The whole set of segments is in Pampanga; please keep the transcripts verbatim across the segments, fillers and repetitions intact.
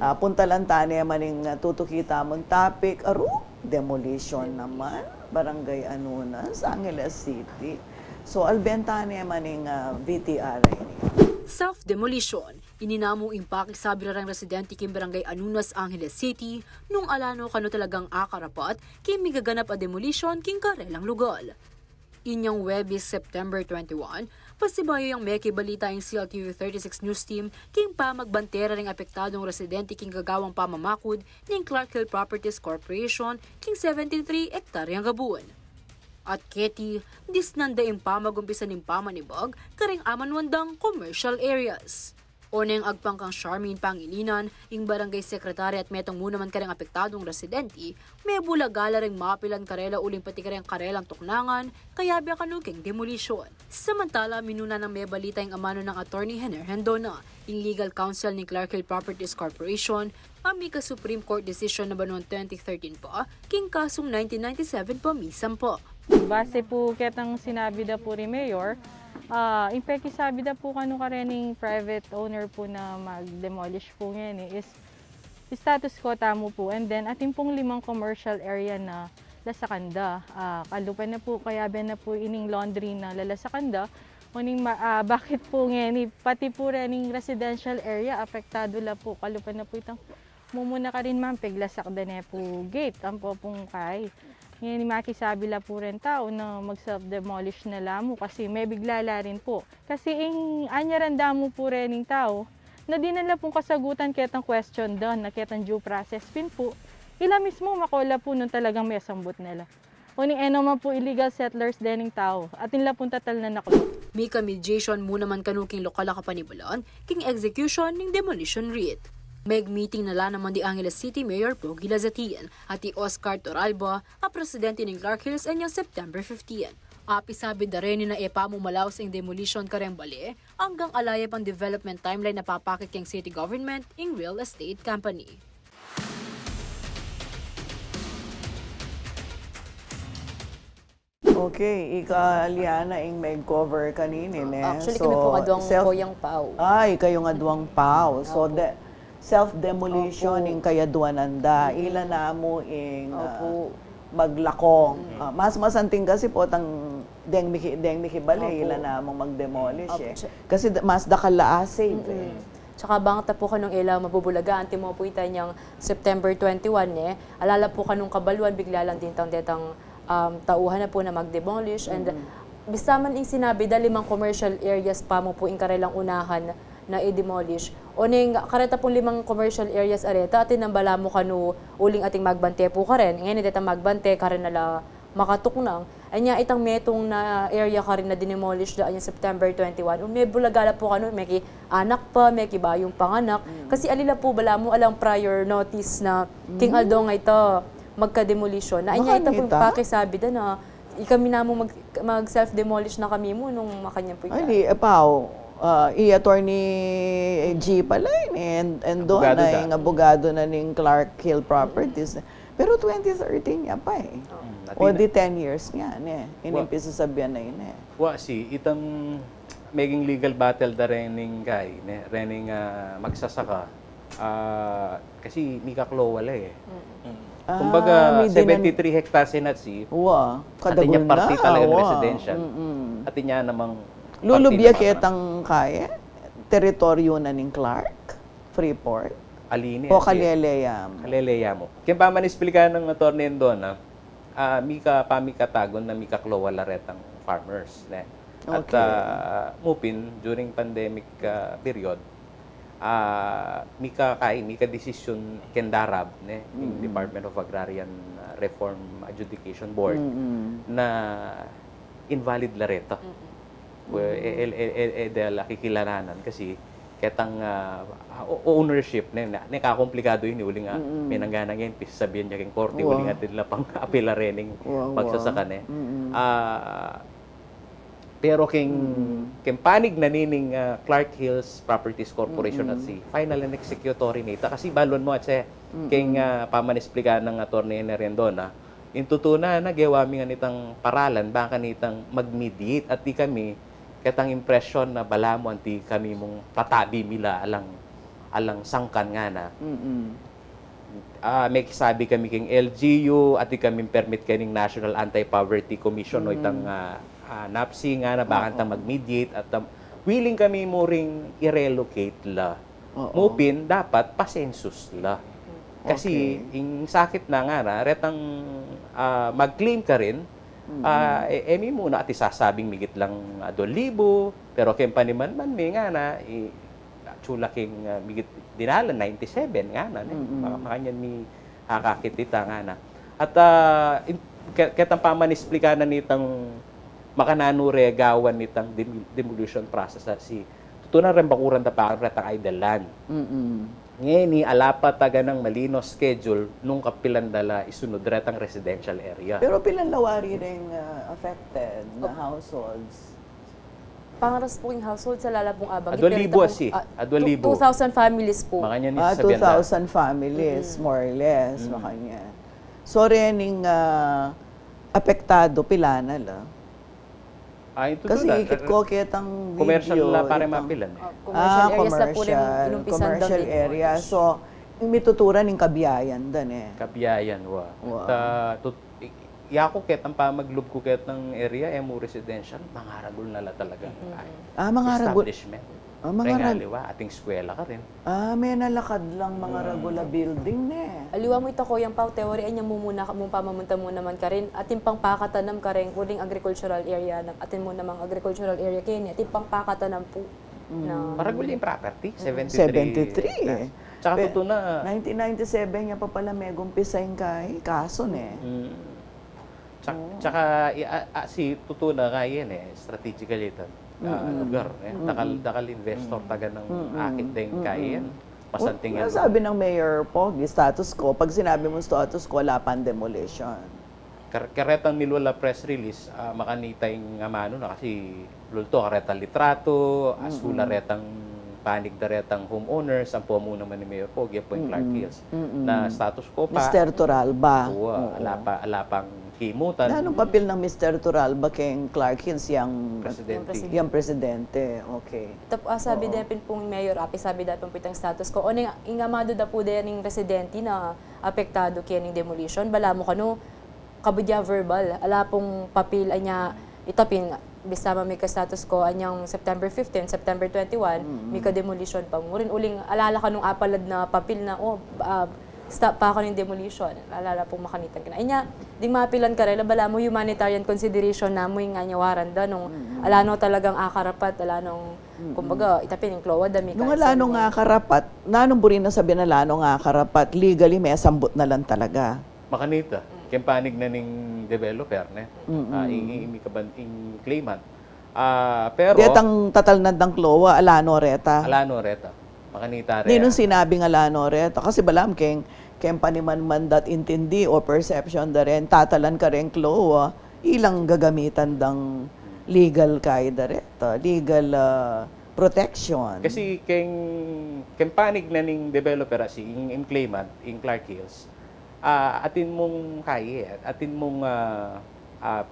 Ah, puntalan ta ne man ing, ah, tutuki tamung topic, aru, demolition naman, Barangay Anunas, Angeles City. So, alben ta ne man ing, ah, V T R ini. Self-demolition, ini na mu ing pakisabi reng residente king Barangay Anunas, Angeles City, nung ala no kanu talagang akarapat king migaganap a demolition king karelang lugal. Inyang Huwebes, September twenty-one, pasibayu yang mekibalita ing C L T V thirty-six News Team king pamagbante reng apektadung residente king gagawang pamamakud ning Clark Hill Properties Corporation king seventy-three ektaryang gabun. At keti, disnan da ing pamagumpisa ning pamanibag kareng amanuan dang commercial areas. Oneng agpang kang Charmaine Pangilinan, ing barangay secretary, at metung mu naman kareng apektadung residente, mebulaga la ring mapilan karela uling pati kareng karelang tuknangan, kayabe kanu king demolition. Samantala, minuna nang mebalita ing amanu nang Attorney Henner Hendona, ing legal counsel ning Clark Hill Properties Corporation, a mika Supreme Court decision na banua twenty thirteen pa, king kasung nineteen ninety-seven pa misampa. Base pu ketang sinabi da pu ri Mayor, ah, ing pekisabi da pu kanu karening private owner pu na mag-demolish pu ngeni is status quo tamu pu, and then atin pung limang commercial area na lasakan da. Ah, kalupa na pu, kayabe na pu ining laundry na lalasakan da. Uling ma-, ah, bakit pu ngeni, pati pu rening residential area apektadu la pu, kalupa na pu itang mumuna karin man, piglasak da ne pu gate ampo pung kai. Ngeni makisabi la pu reng tau na mag-self-demolish na la mu kasi mebigla la rin pu. Kasi ing anyaran da mu pu rening tau na dinan la pung kasagutan ketang question da, na ketang due process pin pu, ila mismu mako la pu nung talagang mesambut na la. Uling e naman pu illegal settlers dening tau, atin la pung tatal na nakluk. Mika mediation mu naman kanu king lokal a kapanibalan king execution ning demolition writ. Meg-meeting na la naman di Angeles City Mayor Pogi Lazatin at i Oscar Toralba, a presidente ning Clark Hills, inyang September fifteen. Apisabi da reni na e pa mu malaus ing demolition kareng bale anggang ala ya pang development timeline a papakit king city government ing real estate company. Okay, ika Liana ing mag-cover kanini, ne? Actually, kami pung aduang koyang pau. Ay, kayung aduang pau. So, self-demolition ing kayaduanan da. Ila na mu ing, ah, maglako. Ah, mas masanting kasi potang deng miki-, deng mikibale, ila na mung mag-demolish, e. Kasi da-, mas dakal la a save, e. Tsaka bang ta pu kanung ila mabubulaga, anti mo pu ita inyang September twenty-one, e. Ala la pu kanung kabaluan, bigla lang din tang detang, um, tauhan na pu na mag-demolish. And bista man ing sinabi da, limang commercial areas pa mu pu ing karelang unahan na i-demolish. Oneng kareta pung limang commercial areas a reta, atin nang balamu kanu uling ating magbante pu karen. Ngeni detang magbante, karen na la makatuknang. Anya itang metung na area karin na dinemolish da inyang September twenty-one. Mebulaga la pu kanu, meki anak pa, meki bayung panganak. Kasi ali la pu balamu alang prior notice na king aldo nga ita magka-demolition. Na anya ita pung pakisabi da na ikami na mu mag-, mag-self-demolish na kami mu nung makanyan pu ita. Ay, di, e, pau, ah, i Attorney G pala, e, Hendona, ing abogado na ning Clark Hill Properties. Pero twenty thirteen ya pa, e. O di ten years nga, ne? Inimpisa sabian na ini, e. Wa, si, itang meging legal battle da rening kai, ne? Rening, ah, magsasaka. Ah, kasi mika-CLOA la, e. Kumbaga, seventy-three hectares na si, wa, atin ya kadagul parti na, talaga ng residential. Atin ya namang lulubya ketang kai, teritoryo na ning Clark, Freeport. Ali ne, o kalele ya mu. Kalele ya mu. Keng pamanisplika nang Attorney Hendona, ah, mika pamikatagun na mika-CLOA la retang farmers, ne? At, ah, mupin, during pandemic, ah, period, ah, mika kai, mika desisyon keng DARAB, ne? Ing Department of Agrarian, ah, Reform Adjudication Board na invalid la reta. We, e, e, e, e, e, de la kikilalanan kasi ketang, ah, o-, ownership, ne, ne, ne, kakomplikadu ini, uling, ah, menanggana ngeni, pisasabian ya keng korte, uling atin la pang apila rening magsasaka, ne. Ah, pero keng, keng panig na nining, ah, Clark Hills Properties Corporation at si final and executory na ita, kasi balu mu atse, keng, ah, pamanisplika nang Attorney Henner Hendona, ing tutu na, na gewa mi ngan itang paralan, bang kanitang mag-mediate, at ikami, ketang impresyon na balamu anti kami mung tatabi mi la alang alang sangkan ngana. Mm-mm. Ah, mekisabi kami keng L G U, atin kaming permit keng National Anti-Poverty Commission, o itang, ah, ah, NAPSI ngana, bakanta mag-mediate, at, um, willing kami muring i-relocate la. Oo. Mupin, dapat pa-census la. Kasi, ing sakit na ngana, retang, ah, mag-claim karin, ah, e, e mi muna atin sasabing migit lang, ah, dua libu, pero keng panimanman mi ngana, i, atsu la keng, ah, migit dinalan, ninety-seven ngana, ne? Maka-, makanyan mi akakit ita ngana. At, ah, in, ke-, ketang pamanisplika na nitang makananu re gawan nitang dem-, demolition process, ah, si, tutu na ren bakuran da pa retang idle land. Mm-mm. Ngeni, ala pa taga nang malino schedule nung kapilan da la isunud retang residential area. Pero pilan la wari reng, ah, affected na households? Pangaras pu king household, sa lala pung abang. Adua libu, ah, asi. Adua libu. Two thousand families pu. Makanyan. Ah, two thousand families, more or less, makanyan. So, rening, ah, apektado, pilan na la? Ay, ito ikit ko ketang video, commercial la pa rin itang mapilan, eh. Ah, commercial areas la pu rin, commercial, inumpisan da commercial area. So, mituturan ing kabiayan da, ne? Kabiayan, wa. Wa. At, ah, tut-, i-, yaku ketang pamaglub ku ketang area, e mu residential, mangaragul na la talaga. Mm-mm. Ah, mangaragul. Establishment. Ah, mangarag- Reng aliwa, ating eskwela karin. Ah, menalakad lang mangaragul a building, ne? Aliwa mu ita ko yang pau teori, anya mu muna, mu pamamunta mu naman karin, atin pang pakatanam kareng uling agricultural area, na, atin mu namang agricultural area keni, atin pang pakatanam pu. Mm. Na maragul ing property, seventy-three. Seventy-three, eh. Tsaka tutu na, nineteen ninety-seven ya pa pala megumpisa ing kai-, kaso, ne? Mm. Tsak-, tsaka, i-, a-, a-, si tutu na kayen, eh, strategical ita, ah, lugar, eh. Dakal, dakal investor taga nang akit deng kayen. Masanting yan. Sabi ng Mayor Pogi, status quo. Pag sinabi mong status quo, wala pang demolition. Kar-, karetang milua la press release, ah, makanita ing amanu na kasi lulto, kareta litrato, asula retang panig da retang homeowners, ampo mu naman ni Mayor Pogi, ampo ing Clark Hills. Na status quo pa. Mister Toralba. Wa, ala pa, ala pang kimutan. Nanung papel nang Mister Toralba keng Clark Hills, yang presidente? Yang presidente, okay. Tap-, ah, sabi da pin pung Mayor, api sabi da pin pu itang status quo. O ning, ing amanu da pu da ning residente na apektado kening demolition, balamu kanu, kabud ya verbal, ala pung papel, anya, ita pin, bisa mamika status quo, anyang September fifteen, September twenty-one, mika demolition pa mu rin. Uling, ala la kanung apalad na papel na, o, ah, stop pa kanu ing demolition. Ala la pung makanita kanu. Anya, ding mapilan karela, balamu humanitarian consideration na mu ing anyawaran da, nung ala no talagang akarapat, ala nung, kumbaga, ita pin ing CLOA da, mika. Nung ala nung akarapat, nanung buri nang sabian ala nung akarapat, legally, mesambut na lang talaga. Makanita, keng panig na ning developer, ne? Ah, ing, ing, ing kaban-, ing claimant. Ah, pero detang tatalnan dang CLOA, ala no reta. Ala no reta. Makanita re. Ninung sinabing ala no reta? Kasi balamu keng, keng panimanman dat intindi o perception da ren, tatalan kareng CLOA, ilang gagamitan dang legal kai da reta, legal, ah, protection. Kasi keng, keng panig na ning developer, asi, ing, ing claimant, ing Clark Hills, ah, atin mung kaye, atin mung, ah, ah,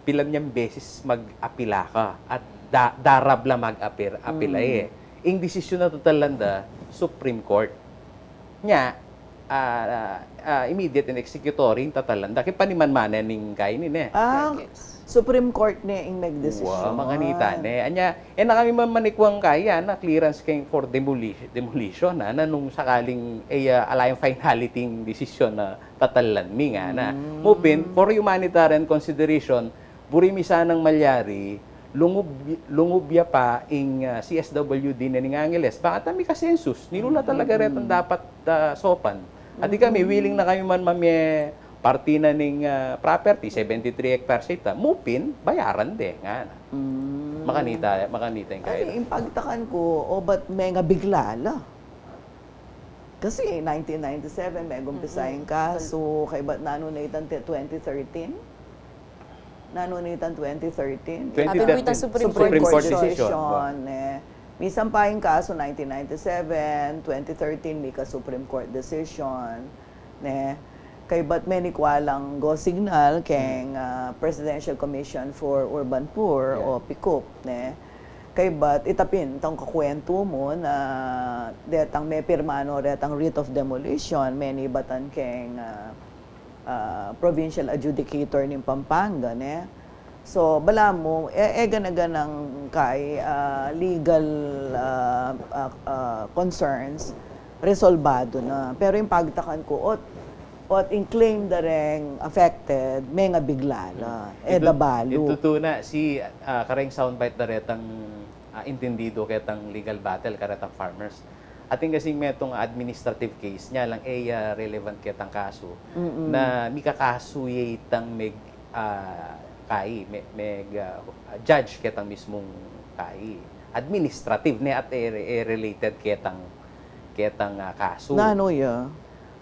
pilan yang beses mag-apila ka, at da-, darab la mag-apir-, apila, eh. Ing desisyon na tatalan da, Supreme Court. Nya, ah, ah, immediate and executory ing tatalan da, keng panimanmanan ning kaye ini, ne? Ah, Supreme Court ne ing megdesisyon. Wa, makanita ne. Anya, e na kami mamanikwang kaya na clearance keng for demoli-, demolition, ah, na nung sakaling, e, ah, ala yang finality ing desisyon na tatalan mi ngana. Mupin, for humanitarian consideration, buri mi sanang malyari, lungub, lungub ya pa ing, ah, C S W D na ning Angeles. Bakanta mika-census, nilu la talaga retang dapat, ah, sopan. At ikami, willing na kami man mamie parti na ning, ah, property, seventy-three hectares ita. Mupin, bayaran de, ngana. Makanita, makanita ing kaila. Ay, ing pagtakan ku, o ba't mengabigla la? Kasi nineteen ninety-seven, megumpisa ing kasu, kaybat nanu na itang twenty thirteen? Nanu na itang twenty thirteen? Twenty thirteen. Atin pu itang Supreme Court decision, eh. Misampa ing kasu nineteen ninety-seven, twenty thirteen, mika Supreme Court decision, ne? Kaybat menikwa lang go signal keng, ah, Presidential Commission for Urban Poor o PCUP, ne? Kaybat ita pin itang kakuwentu mu na detang mepirma no retang writ of demolition, menibatan keng, ah, ah, provincial adjudicator ning Pampanga, ne? So, balamu, e, e gana-ganang kay, ah, legal, ah, ah, ah, concerns, resolbado na. Pero ing pagtakan ku, ot, ot ing claim da reng affected, mengabigla la, e da balu. Ing tutu na, si, ah, kareng soundbite da retang, ah, intindido ketang legal battle, karetang farmers. Atin kasing metung administrative case, nya lang e ya relevant ketang kasu. Mm-mm. Na mikakasu ye itang meg, ah, kai, me-, meg, ah, judge ketang mismung kai. Administrative ne at e, e related ketang, ketang, ah, kasu. Nanu ya?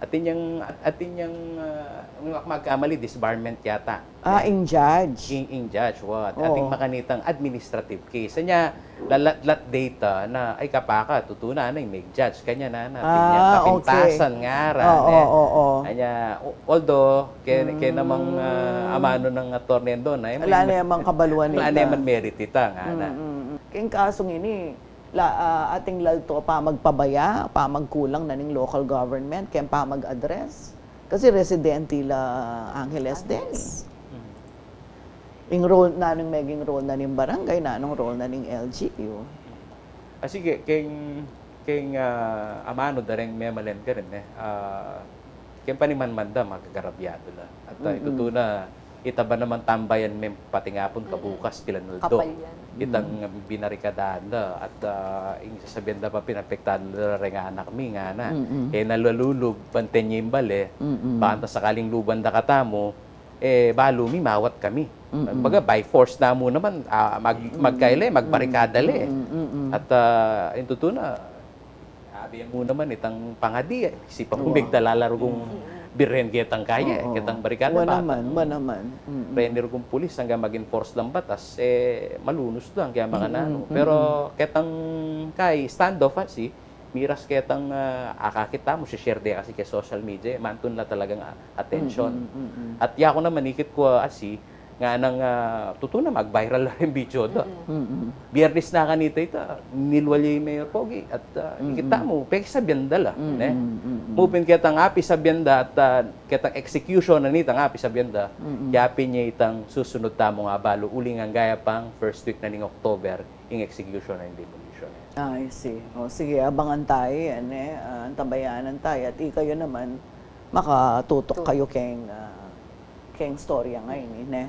Atin yang, at-, atin yang, ah, kung aku magkamali, disbarment yata. Ah, ing judge. Ing, ing judge, wa. Atin makanitang administrative case. Anya, lalatlat data na, ay, kapaka, tutu na, na, ing mig judge. Kanya na, na, ah, okay. Kapintasan nga ra, oo, eh. Oo, oo. Anya, o-, although, kaya, kaya namang, ah, amanu nang attorney do na, eh, wala na namang kabaluan ita. Wala na namang merit ita, nga na. Mm, mm, mm. Keng kasung ini, la-, ah, atin lalto pamagpabaya, pamagkulang na ning local government, keng pamag-address. Kasi residente la Angeles Denny. Mm. Ing role, nanung meging role na ning barangay, nanung role na ning L G U. Kasi ke-, keng, keng, ah, amanu da reng memalen karin, eh. Ah, keng panimanman da, magagarabyado la. At, ah, mm-mm, itutu na, ita ba naman tambayan me pati ngapun kabukas, pilanaldo. Kapal yan. Itang binarikadaan da at, ah, ing sasabian da pa pin apektadu da reng anak mi, ngana. Mm-mm. E na lalulub, banten ye ing bale. Mm-mm. Banta sakaling luban da katamu, e, balu mi, mawat kami. Mm-mm. Baga, by force na mu naman, ah, mag-, magkaila, magbarikada la, e. Mm-mm. At, ah, ing tutu na, abi mu naman itang pangadi, e. Isipan mu, wa, migdala la rugung birhen ketang kaya, e, ketang barikada. Wa naman, wa naman. Mm-mm. Reni rugung pulis, anggang mag-enforce lang batas, e, malunus da, anggang makananu. Mm-mm. Pero ketang kai standoff, ah, si, miras ketang, ah, akakit tamu, si-share de kasi keng social media, e, mantun la talagang, ah, atensyon. Mm-mm, mm-mm. At yaku naman, ikit ku, ah, si, nganang, ah, tutu na, mag-viral la ring video da. Mm-mm. Biyernes na kanita ita, nilwal ye i Mayor Pogi, at, ah, ikit tamu, pekisabian da la, ne? Mm-mm, mm-mm. Mu pin ketang apisabian da, at, ah, ketang execution na nitang apisabian da, mm-mm, kaya pin ye itang susunud tamung abalu, uling anggaya pang first week na ning October, ing execution na ning demolition. I see. O, sige, abangan tayo yan, e. Ah, antabayanan tayo. At ikayo naman, makatutok kayo keng, ah, keng storya ngeni, ne?